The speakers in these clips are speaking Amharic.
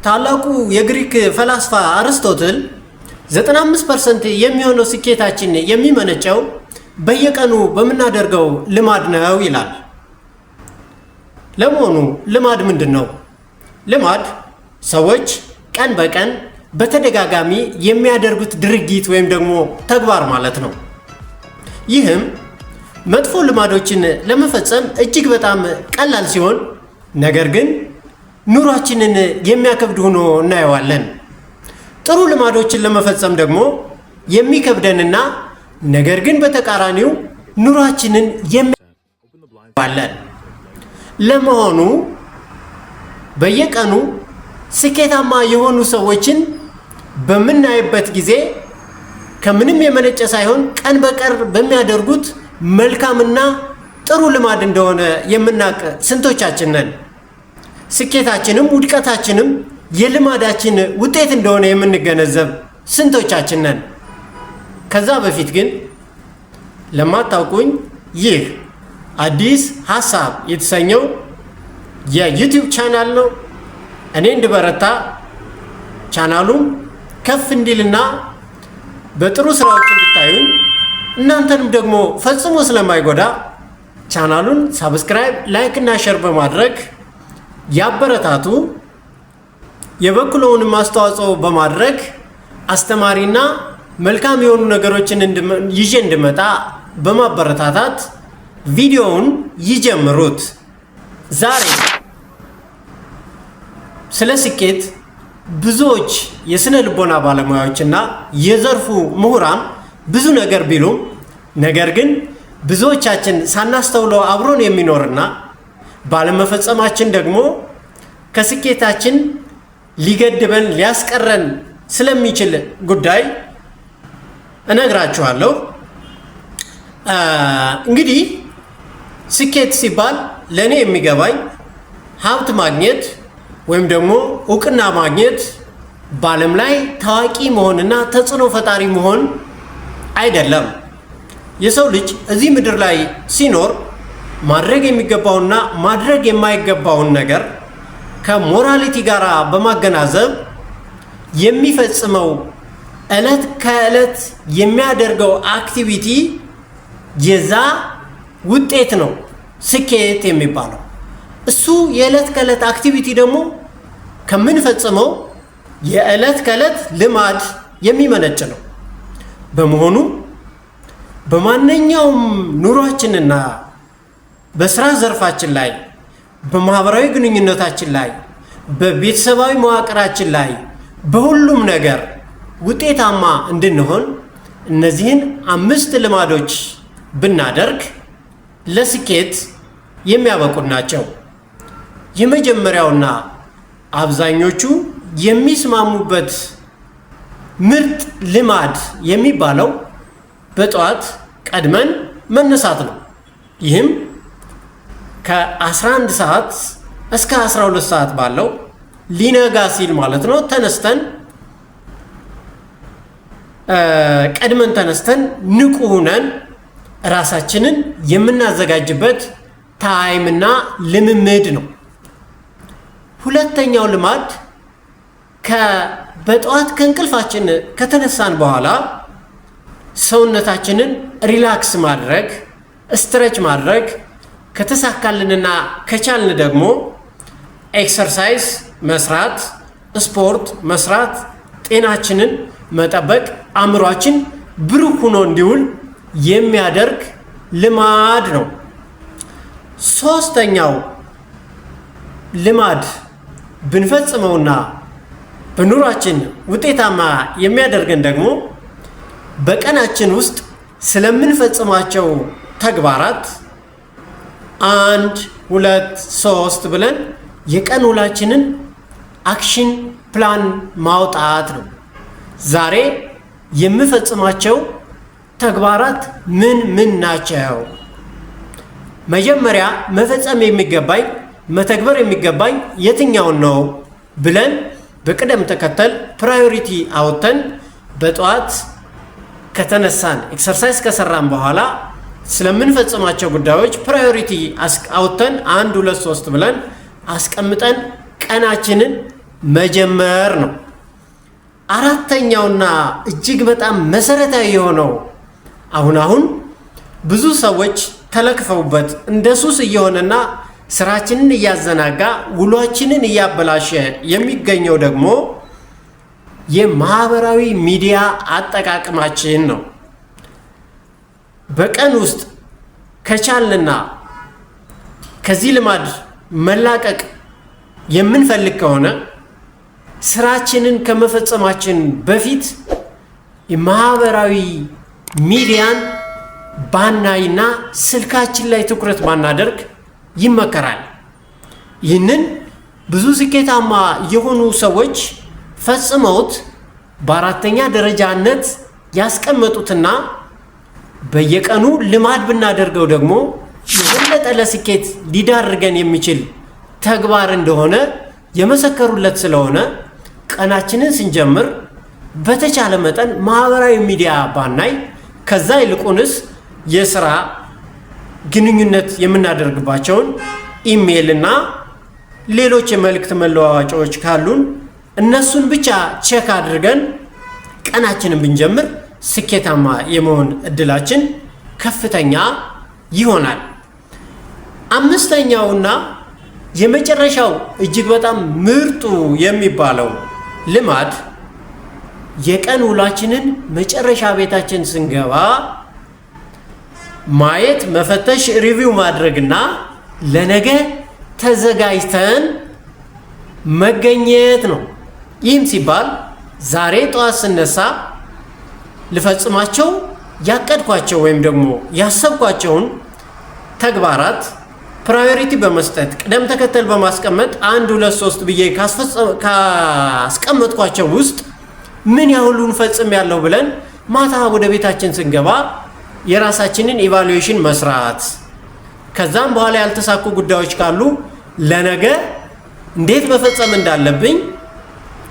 ታላቁ የግሪክ ፈላስፋ አርስቶትል 95% የሚሆነው ስኬታችን የሚመነጨው በየቀኑ በምናደርገው ልማድ ነው ይላል። ለመሆኑ ልማድ ምንድን ነው? ልማድ ሰዎች ቀን በቀን በተደጋጋሚ የሚያደርጉት ድርጊት ወይም ደግሞ ተግባር ማለት ነው። ይህም መጥፎ ልማዶችን ለመፈጸም እጅግ በጣም ቀላል ሲሆን፣ ነገር ግን ኑሯችንን የሚያከብድ ሆኖ እናየዋለን። ጥሩ ልማዶችን ለመፈጸም ደግሞ የሚከብደንና ነገር ግን በተቃራኒው ኑሯችንን የሚያለን። ለመሆኑ በየቀኑ ስኬታማ የሆኑ ሰዎችን በምናይበት ጊዜ ከምንም የመነጨ ሳይሆን ቀን በቀን በሚያደርጉት መልካምና ጥሩ ልማድ እንደሆነ የምናውቅ ስንቶቻችን ነን? ስኬታችንም ውድቀታችንም የልማዳችን ውጤት እንደሆነ የምንገነዘብ ስንቶቻችን ነን? ከዛ በፊት ግን ለማታውቁኝ ይህ አዲስ ሀሳብ የተሰኘው የ YouTube channel ነው። እኔ እንድበረታ፣ ቻናሉም ከፍ እንዲልና በጥሩ ስራዎች እንድታዩኝ፣ እናንተንም ደግሞ ፈጽሞ ስለማይጎዳ ቻናሉን subscribe፣ like እና share በማድረግ ያበረታቱ። የበኩልዎንም አስተዋጽኦ በማድረግ አስተማሪና መልካም የሆኑ ነገሮችን ይዤ እንድመጣ በማበረታታት ቪዲዮውን ይጀምሩት። ዛሬ ስለ ስኬት ብዙዎች የስነ ልቦና ባለሙያዎችና የዘርፉ ምሁራን ብዙ ነገር ቢሉም፣ ነገር ግን ብዙዎቻችን ሳናስተውለው አብሮን የሚኖርና ባለመፈጸማችን ደግሞ ከስኬታችን ሊገድበን ሊያስቀረን ስለሚችል ጉዳይ እነግራችኋለሁ። እንግዲህ ስኬት ሲባል ለእኔ የሚገባኝ ሀብት ማግኘት ወይም ደግሞ እውቅና ማግኘት፣ በዓለም ላይ ታዋቂ መሆንና ተጽዕኖ ፈጣሪ መሆን አይደለም። የሰው ልጅ እዚህ ምድር ላይ ሲኖር ማድረግ የሚገባውና ማድረግ የማይገባውን ነገር ከ morality ጋር በማገናዘብ የሚፈጽመው ዕለት ከዕለት የሚያደርገው activity የዛ ውጤት ነው ስኬት የሚባለው። እሱ የዕለት ከዕለት activity ደግሞ ከምንፈጽመው የዕለት ከዕለት ልማድ የሚመነጭ ነው። በመሆኑ በማንኛውም ኑሯችንና በስራ ዘርፋችን ላይ፣ በማህበራዊ ግንኙነታችን ላይ፣ በቤተሰባዊ መዋቅራችን ላይ፣ በሁሉም ነገር ውጤታማ እንድንሆን እነዚህን አምስት ልማዶች ብናደርግ ለስኬት የሚያበቁን ናቸው። የመጀመሪያውና አብዛኞቹ የሚስማሙበት ምርጥ ልማድ የሚባለው በጠዋት ቀድመን መነሳት ነው። ይህም ከ11 ሰዓት እስከ 12 ሰዓት ባለው፣ ሊነጋ ሲል ማለት ነው፣ ተነስተን፣ ቀድመን ተነስተን ንቁ ሁነን ራሳችንን የምናዘጋጅበት time ና ልምምድ ነው። ሁለተኛው ልማድ በጠዋት ከእንቅልፋችን ከተነሳን በኋላ ሰውነታችንን relax ማድረግ፣ stretch ማድረግ፣ ከተሳካልንና ከቻልን ደግሞ exercise መስራት፣ ስፖርት መስራት፣ ጤናችንን መጠበቅ፣ አእምሯችን ብሩህ ሆኖ እንዲውል የሚያደርግ ልማድ ነው። ሶስተኛው ልማድ ብንፈጽመውና በኑሯችን ውጤታማ የሚያደርገን ደግሞ በቀናችን ውስጥ ስለምንፈጽማቸው ተግባራት አንድ፣ ሁለት፣ ሶስት ብለን የቀን ውላችንን action plan ማውጣት ነው። ዛሬ የምፈጽማቸው ተግባራት ምን ምን ናቸው? መጀመሪያ መፈጸም የሚገባኝ፣ መተግበር የሚገባኝ የትኛውን ነው ብለን በቅደም ተከተል priority አውጥተን በጠዋት ከተነሳን፣ exercise ከሰራን በኋላ ስለምንፈጽማቸው ጉዳዮች priority አውጥተን አንድ፣ ሁለት፣ ሶስት ብለን አስቀምጠን ቀናችንን መጀመር ነው። አራተኛውና እጅግ በጣም መሰረታዊ የሆነው፣ አሁን አሁን ብዙ ሰዎች ተለክፈውበት እንደ ሱስ እየሆነና ስራችንን እያዘናጋ ውሏችንን እያበላሸ የሚገኘው ደግሞ የማህበራዊ ሚዲያ አጠቃቀማችን ነው። በቀን ውስጥ ከቻልንና ከዚህ ልማድ መላቀቅ የምንፈልግ ከሆነ ስራችንን ከመፈጸማችን በፊት የማህበራዊ ሚዲያን ባናይና ስልካችን ላይ ትኩረት ባናደርግ ይመከራል። ይህንን ብዙ ስኬታማ የሆኑ ሰዎች ፈጽመውት በአራተኛ ደረጃነት ያስቀመጡትና በየቀኑ ልማድ ብናደርገው ደግሞ የበለጠ ለስኬት ሊዳርገን የሚችል ተግባር እንደሆነ የመሰከሩለት ስለሆነ፣ ቀናችንን ስንጀምር በተቻለ መጠን ማህበራዊ ሚዲያ ባናይ፣ ከዛ ይልቁንስ የስራ ግንኙነት የምናደርግባቸውን ኢሜይል እና ሌሎች የመልእክት መለዋወጫዎች ካሉን እነሱን ብቻ check አድርገን ቀናችንን ብንጀምር ስኬታማ የመሆን እድላችን ከፍተኛ ይሆናል። አምስተኛውና የመጨረሻው እጅግ በጣም ምርጡ የሚባለው ልማድ የቀን ውሏችንን መጨረሻ ቤታችን ስንገባ ማየት፣ መፈተሽ፣ review ማድረግና ለነገ ተዘጋጅተን መገኘት ነው። ይህም ሲባል ዛሬ ጠዋት ስነሳ ልፈጽማቸው ያቀድኳቸው ወይም ደግሞ ያሰብኳቸውን ተግባራት priority በመስጠት፣ ቅደም ተከተል በማስቀመጥ፣ አንድ፣ ሁለት፣ ሶስት ብዬ ካስቀመጥኳቸው ውስጥ ምን ያህሉን ፈጽሜያለሁ ብለን ማታ ወደ ቤታችን ስንገባ የራሳችንን evaluation መስራት፣ ከዛም በኋላ ያልተሳኩ ጉዳዮች ካሉ ለነገ እንዴት መፈጸም እንዳለብኝ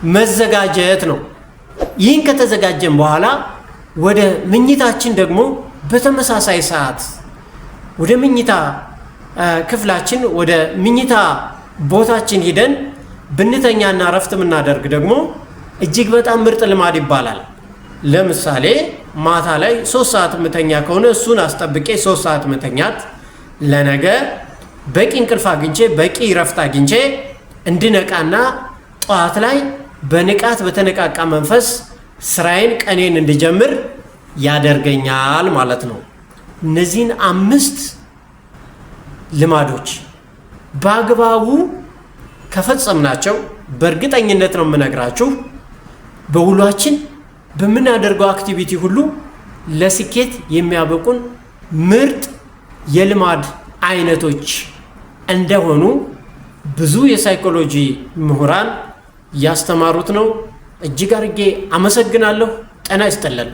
መዘጋጀት ነው። ይህን ከተዘጋጀን በኋላ ወደ ምኝታችን ደግሞ በተመሳሳይ ሰዓት ወደ ምኝታ ክፍላችን፣ ወደ ምኝታ ቦታችን ሂደን ብንተኛና እረፍት የምናደርግ ደግሞ እጅግ በጣም ምርጥ ልማድ ይባላል። ለምሳሌ ማታ ላይ 3 ሰዓት ምተኛ ከሆነ እሱን አስጠብቄ 3 ሰዓት መተኛት ለነገ በቂ እንቅልፍ አግኝቼ፣ በቂ እረፍት አግኝቼ እንድነቃና ጠዋት ላይ በንቃት፣ በተነቃቃ መንፈስ ስራዬን፣ ቀኔን እንድጀምር ያደርገኛል ማለት ነው። እነዚህን አምስት ልማዶች በአግባቡ ከፈጸምናቸው በእርግጠኝነት ነው የምነግራችሁ፣ በውሏችን በምናደርገው activity ሁሉ ለስኬት የሚያበቁን ምርጥ የልማድ አይነቶች እንደሆኑ ብዙ የሳይኮሎጂ ምሁራን ያስተማሩት ነው። እጅግ አርጌ አመሰግናለሁ። ጤና ይስጥልን።